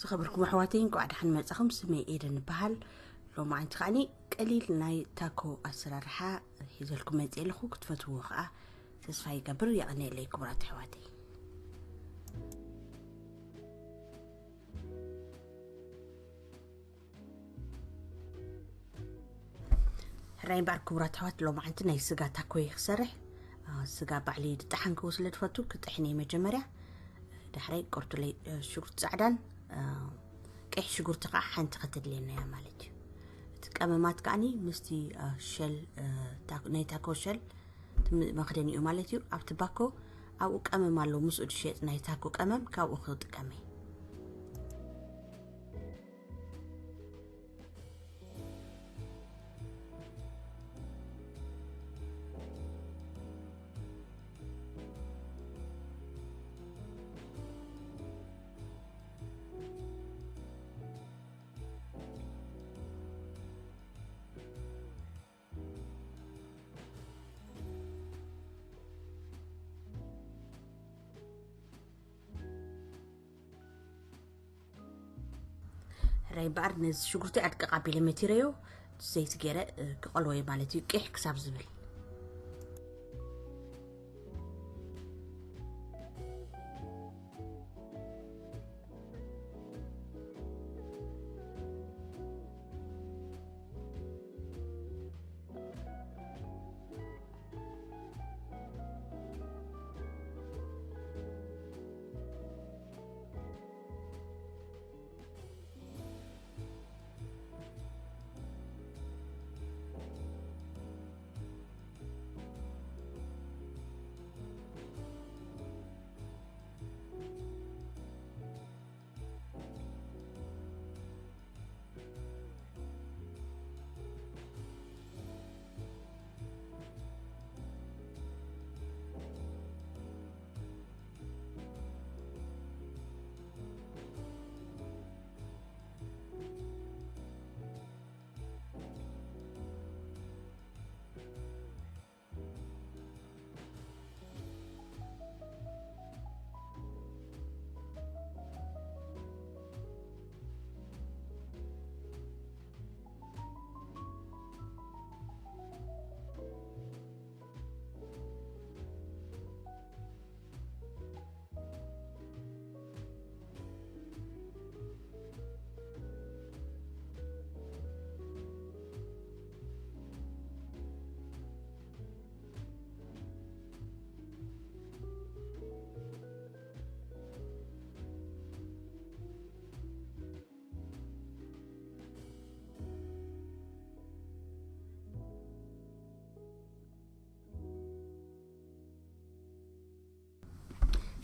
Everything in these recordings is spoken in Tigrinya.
ክብርኩም ኣሕዋተይ፣ እንኳዕ ደሓን መጻኹም። ስመይ ኤደን ይበሃል። ሎማዓንቲ ከዓኒ ቀሊል ናይ ታኮ ኣሰራርሓ ሒዘልኩም መጽእ ኣለኹ። ክትፈትውዎ ከኣ ተስፋ ይገብር። የቐንየለይ ክቡራት ኣሕዋተይ። ሕራይ እምበኣር ክቡራት ኣሕዋት፣ ሎማዓንቲ ናይ ስጋ ታኮ እየ ክሰርሕ። አ፣ ስጋ ባዕሊ ድጣሓን ክው ስለ ድፈቱ ክጥሕን እየ መጀመርያ። ዳሕራይ ቆርቱለይ፣ እ፣ ሽጉርቲ ጻዕዳን፣ እ፣ ቀይሕ ሽጉርቲ ከዓ ሓንቲ ከተድልየና እያ ማለት እዩ። እቲ ቀመማት ከዓኒ ምስቲ፣ እ፣ ሸል፣ እ፣ ታ-፣ ናይ ታኮ ሸል እቲ ም-፣ መኽደኒኡ ማለት እዩ። ኣብቲ ባኮ ኣብኡ ቀመም ኣሎ፣ ምስኡ ድሸጥ ናይ ታኮ ቀመም ካብኡ ክጥቀመ እየ። ሕራይ እምበኣር ነዚ ሽጉርቲ ኣድቅቕ ኣቢለ መቲረዮ፣ ዘይቲ ገይረ፣ እ፣ ክቐልዎ እየ ማለት እዩ፣ ቂሕ ክሳብ ዝብል።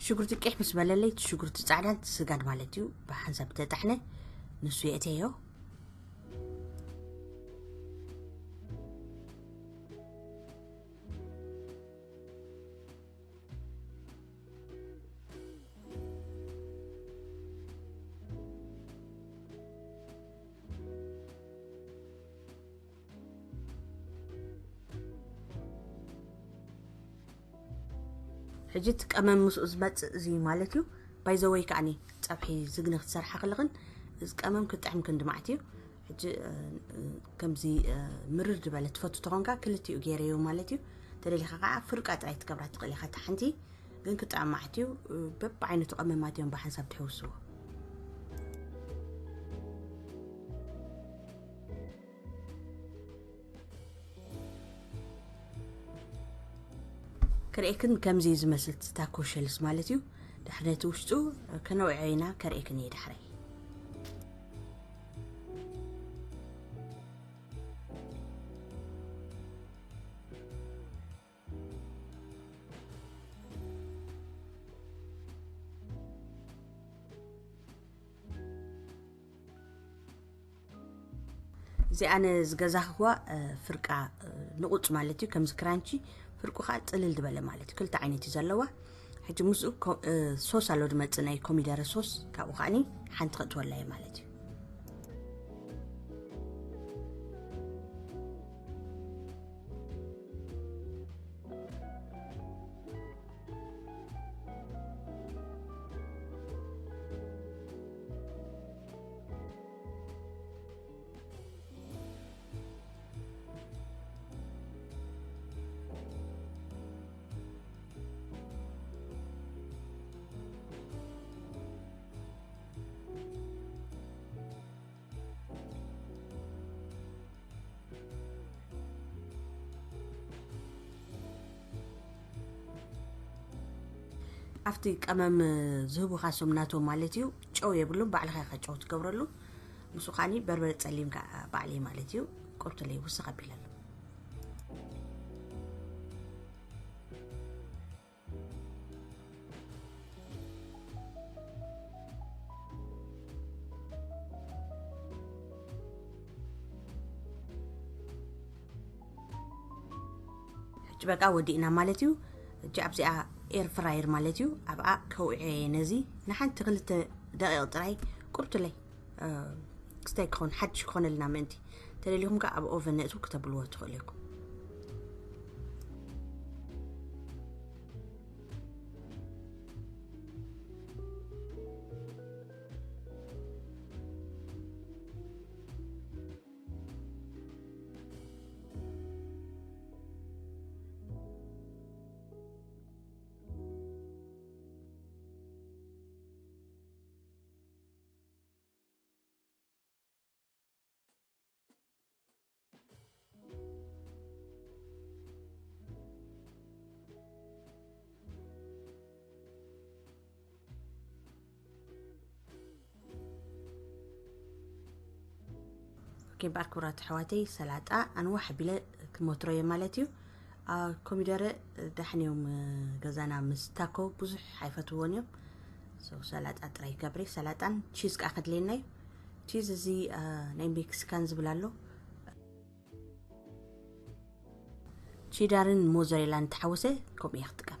ሽጉርቲ ቂሕ ምስ በለለይ፣ እቲ ሽጉርቲ ጻዕዳን እቲ ስጋን ማለት እዩ፣ ብሓንሳብ ተጣሕነ፣ ንሱ የእተዮ። ሕጂ እቲ ቀመም ምስኡ ዝመጽእ እዚ ማለት እዩ። ባይ ዘ ወይ ከዓኒ ጸብሒ ዝግነ ክትሰርሓ ከለኽን እዚ ቀመም ክጥዕም ክንዲ ማዕት እዩ። ሕጂ፣ እ፣ እ፣ ከምዚ፣ እ፣ ምርር ዝበለ ትፈቱ ተኾንካ ክልቲኡ ገይረዮ ማለት እዩ። ተደሊኻ ከዓ ፍርቃ ጥራይ ትገብራ ትኽእል ኢኻ። እታ ሓንቲ ግን ክጥዕም ማዕት እዩ። እ፣ በብዓይነቱ ቀመማት እዮም ብሓንሳብ ትሕውስዎ። ክርእየክን ከምዚ ዝመስል ታኮ ሸልስ ማለት እዩ። ድሕሪ ነቲ ውሽጡ ከነውዕዮ ኢና፣ ከርእየክን እየ ዳሕራይ። እዚ ኣነ ዝገዛኽዋ፣ እ፣ ፍርቃ፣ እ፣ ንቑጽ ማለት እዩ፣ ከምዚ ክራንቺ፣ ፍርቁ ኸኣ ጥልል ዝበለ ማለት እዩ። ክልተ ዓይነት እዩ ዘለዋ። ሕጂ ምስኡ ኮ-፣ እ፣ ሶስ ኣሎ ድመጽእ፣ ናይ ኮሚደረ ሶስ፣ ካብኡ ኸኣኒ ሓንቲ ከእትወላ እየ ማለት እዩ። ኣብቲ ቀመም ዝህቡኻ ሶም ናቶም ማለት እዩ። ጨው የብሉን፣ ባዕልኻ ኢኻ ጨው ትገብረሉ። ምስኡ ከዓኒ በርበረ ጸሊም ከኣ ባዕለይ ማለት እዩ። ቁርብትለይ ውስኽ ኣቢለሉ። ሕጂ በቃ ወዲእና ማለት እዩ። ሕጂ ኣብዚኣ ኤር ፍራየር ማለት እዩ። ኣብኣ ከውዕየ ነዚ ንሓንቲ ክልተ ደቂቕ ጥራይ ቁርብትለይ ክስታይ ክኾን ሓድሽ ክኾነልና ምእንቲ ተደሊኹም ከ ኣብ ኦቨን ነእትው ክተብልዎ ትኽእሉ ኢኹም። ኦኬ፣ እምበኣር ክቡራት ኣሕዋተይ፣ ሰላጣ ኣንዋሕ ኣቢለ ክመትሮ እየ ማለት እዩ። ኣ፣ ኮሚደረ ዳሕን እዮም፣ እ፣ ገዛና ምስ ታኮ ብዙሕ ኣይፈትውዎን እዮም። So፣ ሰላጣ ጥራይ ገብረ፣ ሰላጣን ቺዝ ከኣ ከድልየና እዩ። ቺዝ እዚ፣ እ፣ ናይ ሜክሲካን ዝብል ኣሎ። ቺዳርን ሞዘሬላን ተሓወሰ ከምኡ እየ ክጥቀም።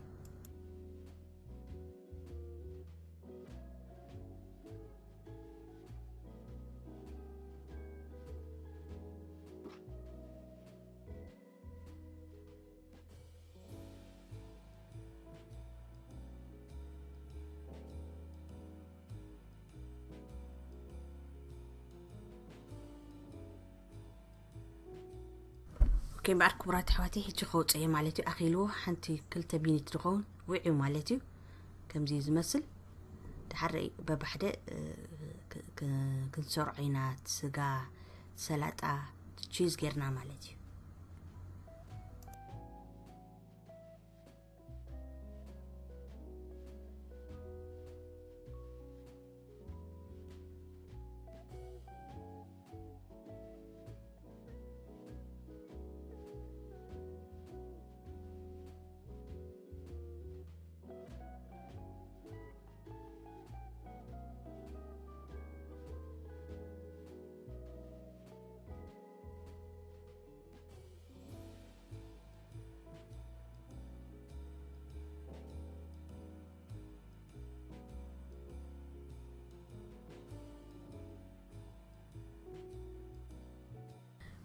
ኦኬ፣ እምበኣር ክቡራት ኣሕዋተይ፣ ሕጂ ከውፅኦ እየ ማለት እዩ። ኣኺልዎ ሓንቲ ክልተ ሚኒት ዝኸውን ውዕዩ ማለት እዩ። ከምዚ እዩ ዝመስል። ድሓር በባሕደ፣ እ፣ ክ-፣ ክ-፣ ክንሰርዖ ኢና። እቲ ስጋ፣ ሰላጣ፣ ቺዝ ጌርና ማለት እዩ።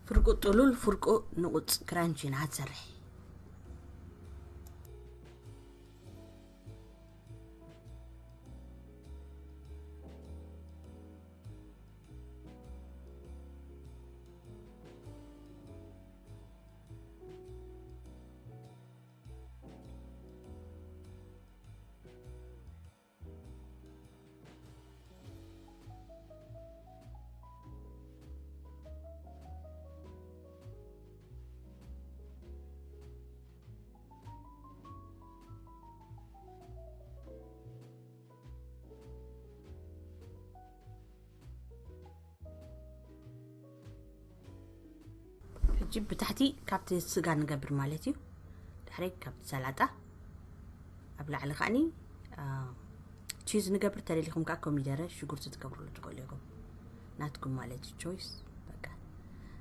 ፍርቁ ጥሉል፣ ፍርቁ ንቑጽ ክራንች ኢና ትሰርሕ። ሕጂ ብታሕቲ ካብቲ ስጋ ንገብር ማለት እዩ። ድሕሪ ካብቲ ሰላጣ ኣብ ላዕሊ ከዓኒ፣ አ፣ ቺዝ ንገብር። ተደሊኹም ከዓ ኮሚደረ፣ ሽጉርቲ ትገብሩሉ ትኽእሉ ኢኹም። ናትኩም ማለት እዩ፣ ቾይስ። በቃ፣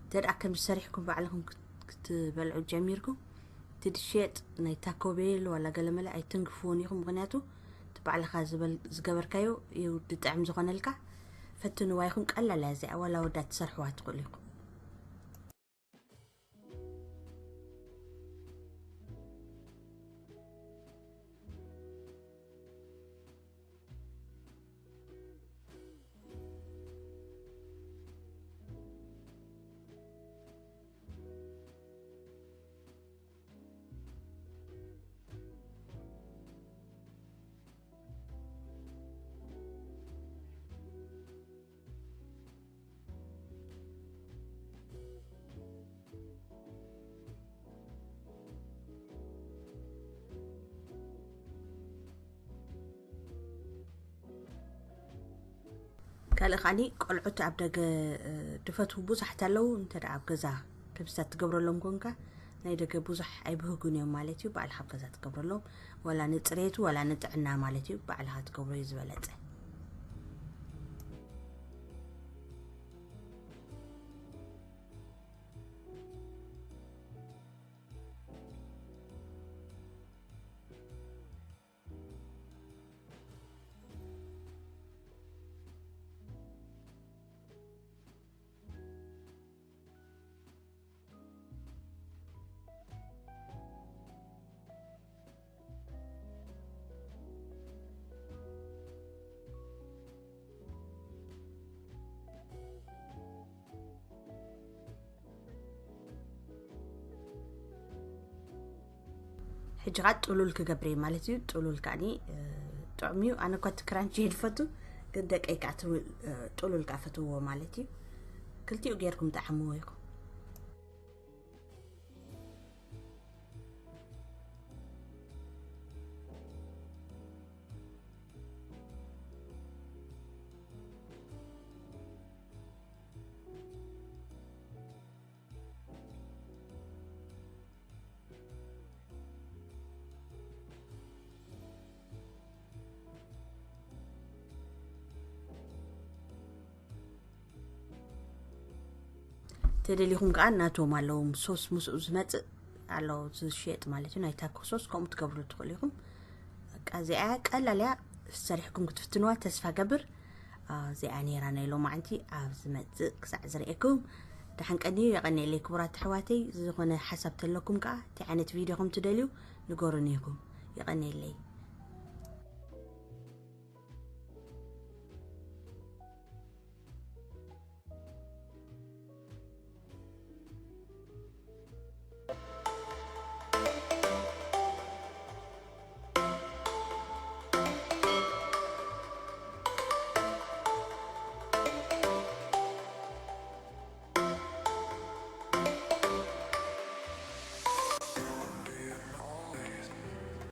እንተ ደኣ ከምዚ ሰሪሕኩም ባዕልኹም ክት-፣ ክትበልዑ ጀሚርኩም፣ እቲ ድሸጥ ናይ ታኮ ቤል ዋላ ገለመለ ኣይትንግፍዎን ኢኹም። ምኽንያቱ፣ እቲ ባዕልኻ ዝበል-፣ ዝገበርካዮ እዩ ድጥዕም ዝኾነልካ። ፈትንዋ ኢኹም፣ ቀላል እያ እዚኣ፣ ዋላ ወዳ ትሰርሕዋ ትኽእሉ ኢኹም። ካልእ ከዓኒ ቆልዑት ኣብ ደገ ድፈትዉ ብዙሓት ኣለዉ። እንተ ኣብ ገዛ ክብሰት ትገብረሎም ኮንካ ናይ ደገ ብዙሕ ኣይብህጉን እዮም ማለት እዩ። ባዕልኻ ኣብ ገዛ ትገብረሎም ወላ ንፅሬቱ ወላ ንጥዕና ማለት እዩ። ባዕልኻ ትገብሮ እዩ ዝበለፀ። ሕጂ ኸዓ ጥሉል ክገብር እየ ማለት እዩ። ጥሉል ከዓኒ ጥዑም እዩ። ኣነ እኳ እቲ ክራንች እየ ዝፈቱ፣ ግን ደቀይ ከዓ ጥሉል ከዓ ፈትዎ ማለት እዩ። ክልቲኡ ጌርኩም ጠዓምዎ ኢኹም። ተደሊኹም ከዓ እናቶም ኣለዎም ሶስ ምስኡ ዝመፅእ ኣሎ ዝሸጥ ማለት እዩ። ናይ ታኮ ሶስ ከምኡ ትገብሩ ትኽእሉ ኢኹም። በቃ እዚኣ ቀላል እያ፣ ሰሪሕኩም ክትፍትንዋ ተስፋ ገብር። እዚኣ ነይራ ናይ ሎማዓንቲ። ኣብ ዝመፅእ ክሳዕ ዝርእየኩም ደሓን ቀንዩ። የቐንየለይ ክቡራት ኣሕዋተይ። ዝኾነ ሓሳብ ተለኩም ከዓ እንታይ ዓይነት ቪድዮ ከም ትደልዩ ንገሩኒ ኢኹም። የቐንየለይ።